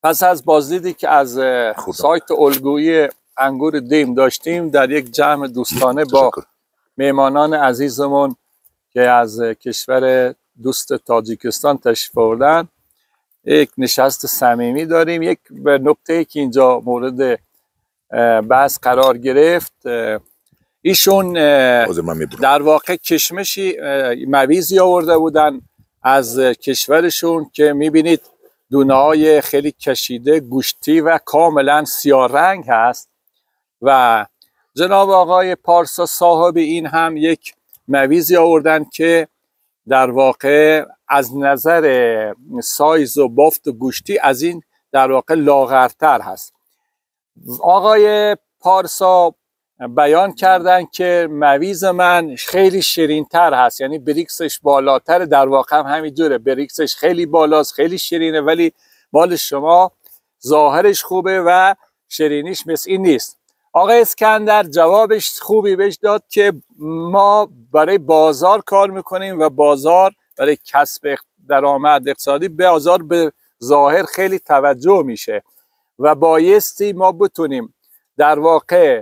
پس از بازدیدی که از سایت الگویی انگور دیم داشتیم در یک جمع دوستانه با میهمانان عزیزمون که از کشور دوست تاجیکستان تشریف آوردن یک نشست صمیمی داریم. یک نکته که اینجا مورد بحث قرار گرفت، ایشون در واقع کشمشی مویزی آورده بودن از کشورشون که میبینید دونه های خیلی کشیده، گوشتی و کاملا سیاه رنگ هست و جناب آقای پارسا صاحب این هم یک مویزی آوردن که در واقع از نظر سایز و بافت و گوشتی از این در واقع لاغرتر هست. آقای پارسا بیان کردن که مویز من خیلی شیرین‌تر هست، یعنی بریکسش بالاتر، در واقع هم همینجوره، بریکسش خیلی بالاست، خیلی شیرینه، ولی مال شما ظاهرش خوبه و شیرینیش مثل این نیست. آقای اسکندر جوابش خوبی بهش داد که ما برای بازار کار میکنیم و بازار برای کسب درآمد اقتصادی، بازار به ظاهر خیلی توجه میشه و بایستی ما بتونیم در واقع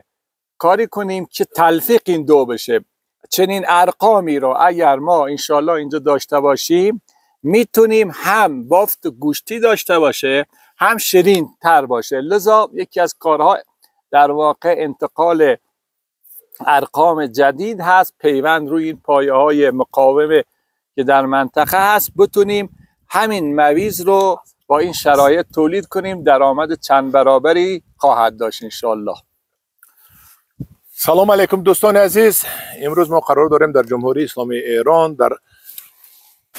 کاری کنیم که تلفیق این دو بشه. چنین ارقامی رو اگر ما انشالله اینجا داشته باشیم میتونیم هم بافت گوشتی داشته باشه هم شیرین تر باشه. لذا یکی از کارها در واقع انتقال ارقام جدید هست، پیوند روی این پایه های مقاومه که در منطقه هست، بتونیم همین مویز رو با این شرایط تولید کنیم، درآمد چند برابری خواهد داشت انشالله. سلام علیکم دوستان عزیز، امروز ما قرار داریم در جمهوری اسلامی ایران در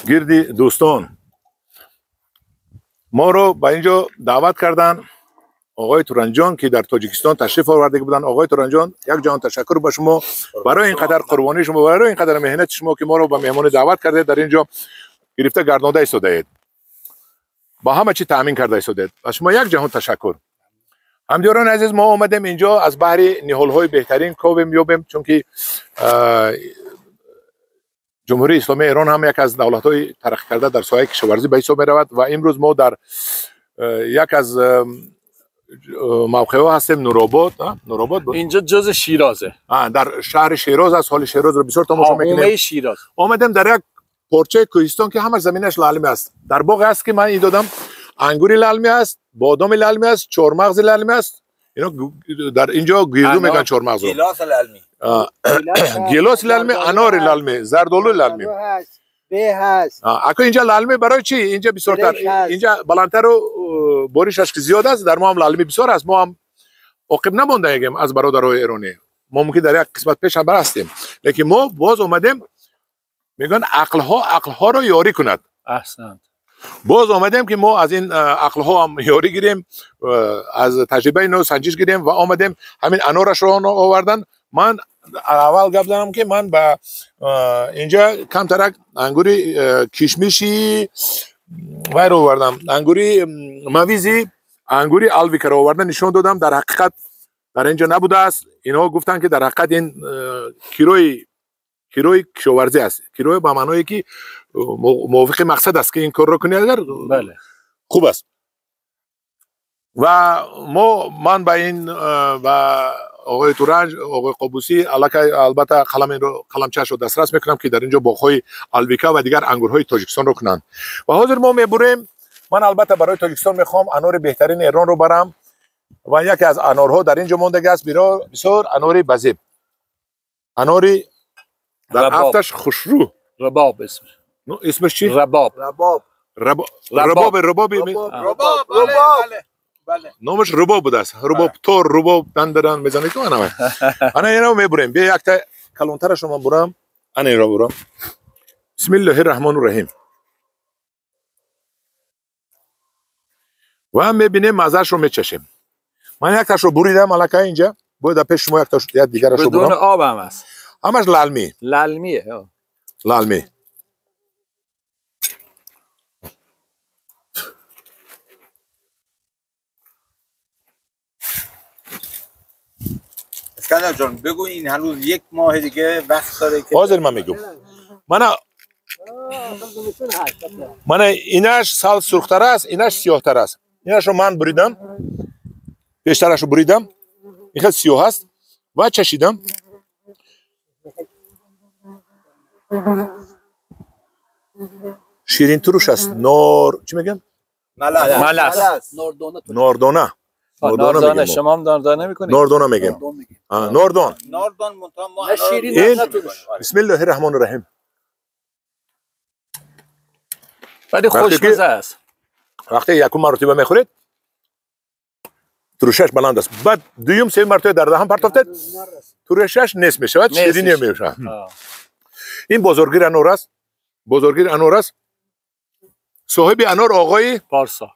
گرد دوستان. ما رو به اینجا دعوت کردن آقای تورنجان که در تاجیکستان تشریف آورده بودن. آقای تورنجان یک جهان تشکر به شما برای اینقدر قربانی شما، برای اینقدر مهنت شما که ما رو به مهمان دعوت کرده در اینجا گرفته گردانده ایستاده اید، با همه چی تامین کرده ایستاده اید. از شما یک جهان تشکر. همدیاران عزیز، ما آمدیم اینجا از بحر نهال‌های بهترین کوبیم یابیم، چون که جمهوری اسلامی ایران هم یک از دولت‌های ترقی کرده در ساحه کشاورزی به حساب می‌رود و امروز ما در یک از موقع‌ها هستیم، نورآباد. نورآباد بود اینجا جز شیرازه، در شهر شیراز است. حال شیراز رو بسیار تماشا می‌کنیم. شیراز آمدیم در یک پارچه کوهستان که همه زمینش لعلمی است. در باغ است که من این دادم انگوری لعلمی است، بادام لعلمی است، چهارمغز لعلمی است. اینا در اینجا گیردو میگن چهارمغز رو. گیلاس لعلمی، گیلاس لعلمی، انار لعلمی، زردآلو لعلمی به هست. اکو اینجا لعلمی برای چی؟ اینجا بسیارتر، اینجا بلندتر و بارشش که زیاد است، در ما هم لعلمی بسیار است. ما هم عقب نمانده از برادرهای ایرانی، ما ممکن در یک قسمت پیش هم هستیم، لیکن ما باز اومدیم. میگن عقلها عقلها رو یاری کند. احسنت. باز آمدیم که ما از این عقلها هم یاری گیریم، از تجربه اینو سنجش گیریم و آمدیم همین انارش رو آوردن. من اول گپ زدم که من به اینجا کمترک انگوری کشمشی وای رو آوردم، انگوری مویزی، انگوری الویکا رو آوردن نشون دادم. در حقیقت در اینجا نبوده است. اینها گفتن که در حقیقت این کیروی کشاورزی است. کیروی به معنای که موافق مقصد است که این کار رو کنی، اگر بله خوب است. و ما من به این و آقای تورنج، آقای قابوسی البته قلم رو قلمچه‌اش رو دسترس میکنم که در اینجا باغ‌های الویکا و دیگر انگورهای تاجیکستان رو کنند. و حاضر ما میبریم. من البته برای تاجیکستان میخوام انار بهترین ایران رو برم و یکی از انارها در اینجا مونده است، بسیار انار بزیب، اناری در افتش خوشرو. رباب اسمش. اسمش چی؟ رباب. رباب. رباب. رباب. رباب. رباب. بله. نامش رباب بوده است. رباب تور رباب دندران میزنه تو انا. انا اینو میبریم. بیا یک تا کلونترش رو من برم. انا اینو برم. بسم الله الرحمن الرحیم. و میبینیم مزه‌اش رو میچشیم. من یک تاش رو بریدم الکی اینجا. باید پیش شما یک تاش یک دیگرش رو برم. بدون آب هم است. همش لعلمی. لعلمیه. لعلمی. اسکندر جان بگو این هنوز یک ماه دیگه وقت داره که حاضر من میگم. من اینش سال سرختر است، اینش سیاهتر است. Инашро ман буридам, пештарашро буридам, ин хел сиёҳ аст ва чашидам. Ширин туруш аст. Нор чӣ мегӯям? Малас. Нордона. ناردانه. شما هم ناردانه میکنید؟ ناردانه میگیم. ناردان. ناردان این بسم الله الرحمن الرحیم. ولی خوشمزه است. وقتی یکم مرتبه میخورید ترشش بلند است. بعد دوم سه مرتبه در دهان پرتافتید ترشش نیست میشود، شیرینی میشود. این بزرگیر انار است. بزرگیر انار است. صاحب انار آقای پارسا.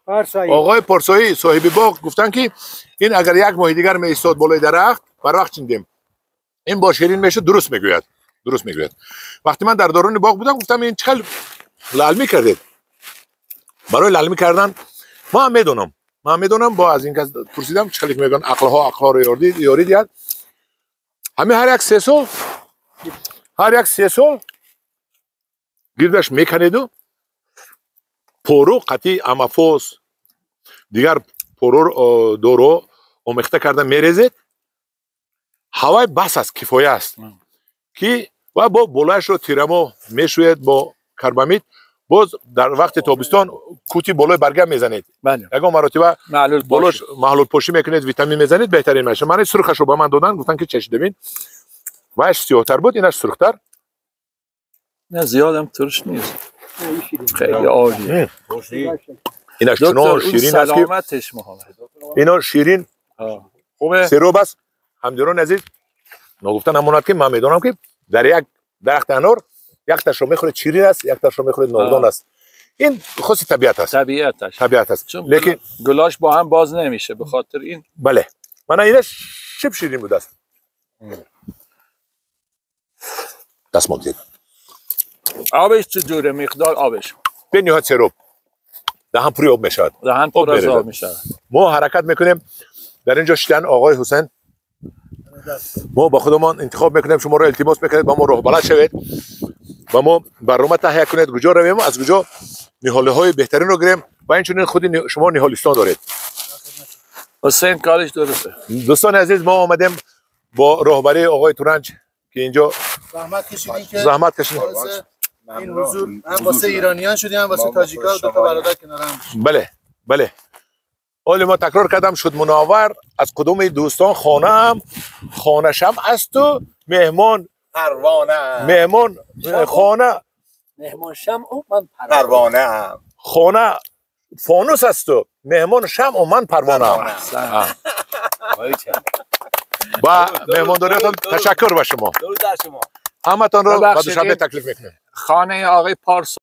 آقای پارسایی صاحب باغ گفتن که این اگر یک ماه دیگر می ایستاد بالای درخت بر وقت چیندیم این با شیرین میشه. درست میگوید. درست میگوید. وقتی من در دوران باغ بودم گفتم این چقدر لعلمی کردید. برای لعلمی کردن ما میدونم. من میدونم با از این کس پرسیدم چقدر میگن عقلها عقلها رو یاری دیاد. همه هر یک 3 سال هر یک 3 سال گردش میکنید پورو قطعی امافوس دیگر پورو دورو آمیخته کرده میریزید. هوای بس است، کفایه است که و با بالایش رو تیرمو میشوید با کربامید. باز در وقت تابستان کوتی بالای برگه میزنید. یکم مراتبه بالاش محلول پاشی میکنید، ویتامین میزنید، بهترین میشه. من سرخش رو به من دادن گفتن که چشیده بین. وش سیاه‌تر بود، اینش سرختر. نه زیادم ترش نیست. خیلی عالیه. اینش چنان شیرین است که سلامتش محمد. اینا شیرین خوبه. سیروب است. همدیران عزیز نگفتن امانت که من میدونم که در یک درخت انار یک تاش رو میخورید شیرین است، یک تاش رو میخورید ناردان است. این خاص طبیعت است. طبیعتش. طبیعت است. لیکن گلاش با هم باز نمیشه به خاطر این. بله. من اینش شب شیرین بود است. دستمال دید. آبش چجوره؟ مقدار آبش به نهایت سیروب دهن پری آب میشود. دهن پر از آب میشود. ما حرکت میکنیم در اینجا شدن آقای حسین. ما با خودمان انتخاب میکنیم، شما رو التماس میکنید با ما راه بلد شوید و ما برنامه تهیه کنید کجا رویم، از کجا نهاله های بهترین رو گیریم و اینچنین خود شما نهالستان دارید. حسین کارش درسته. دوستان عزیز ما آمدیم با راهبری آقای تورنج که اینجا زحمت کشیدین که زحمت کشیدین. این حضور هم واسه ایرانیان شدیم هم واسه تاجیکا، دو تا برادر کنار هم. بله بله. حالا ما تکرار کردم شد مناور از کدوم دوستان خانه هم خانه شم است و مهمان پروانه مهمان خانه مهمان شم و من پروانه هم خانه فانوس است و مهمان شم و من پروانه هم. با مهمانداریتون تشکر به شما. درود بر شما. همتان رو به دوشنبه تکلیف میکنیم. خانه آقای پارسا.